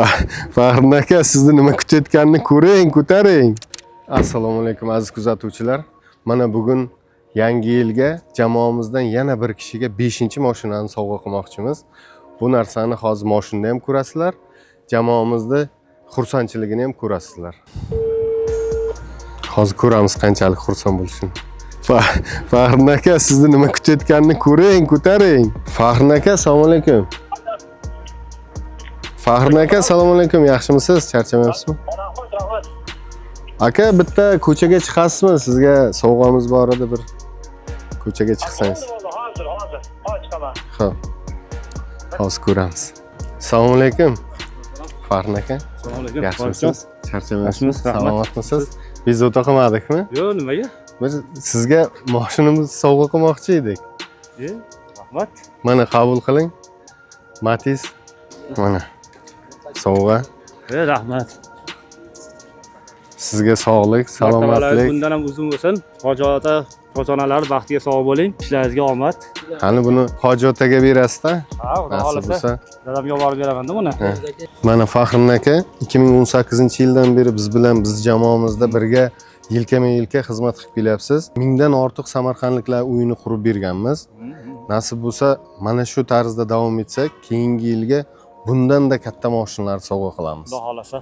Faxriddin aka, sizni nima kutayotganini ko'ring, ko'taring. Assalomu alaykum, aziz kuzatuvchilar. Mana bugun yangi yilga jamoamizdan yana bir kishiga 5-mashinani sovg'a qilmoqchimiz. Bu narsani hozir mashinada ham ko'rasizlar, jamoamizni xursandchiligini ham ko'rasizlar. Hozir ko'ramiz qanchalik xursand bo'lishini. Faxriddin aka, sizni nima kutayotganini ko'ring, ko'taring. Faxriddin aka, assalomu alaykum. Faxriddin aka, assalomu alaykum. Yaxshimisiz? Charchamayapsizmi? Rahmat, rahmat. Aka, bitta ko'chaga chiqasizmi? Sizga sovg'amiz bor edi, bir ko'chaga chiqsangiz. Bo'ldi, hozir, hozir. Hozir chiqaman. Xo'p. Hozir ko'ramiz. Assalomu alaykum. Faxriddin aka, Assalomu alaykum. yaxshimisiz? Charchamayapsizmi? Yaxshimiz, rahmat. Salomatmisiz? Bezovta qilmadikmi? Yo'q, nimaga? Biz sizga mashinamizni sovg'a qilmoqchi edik. E, rahmat. Mana, qabul qiling. Matiz. Mana. Sovg'a. E, rahmat. Sizga sog'lik, Martabalari salomatlik. bundan ham uzun bo'lsin. Hoji ota, hoji onalar baxtiga sog' bo'ling. Ishlaringizga omad. Qani, buni Hoji otaga berasizda. Ha, xudo Nasib xohlasa. bo'lsa. Dadamga olib beraman-da buni. Mana, Faxriddin aka 2018-yildan beri biz bilan, biz jamoamizda birga yelkama yelka xizmat qilib kelyapsiz. Mingdan ortiq samarqandliklar uyini qurib berganmiz. Nasib bo'lsa, mana shu tarzda davom etsak, keyingi yilga bundan-da katta mashinalar sovg'a qilamiz. Xudo xohlasa.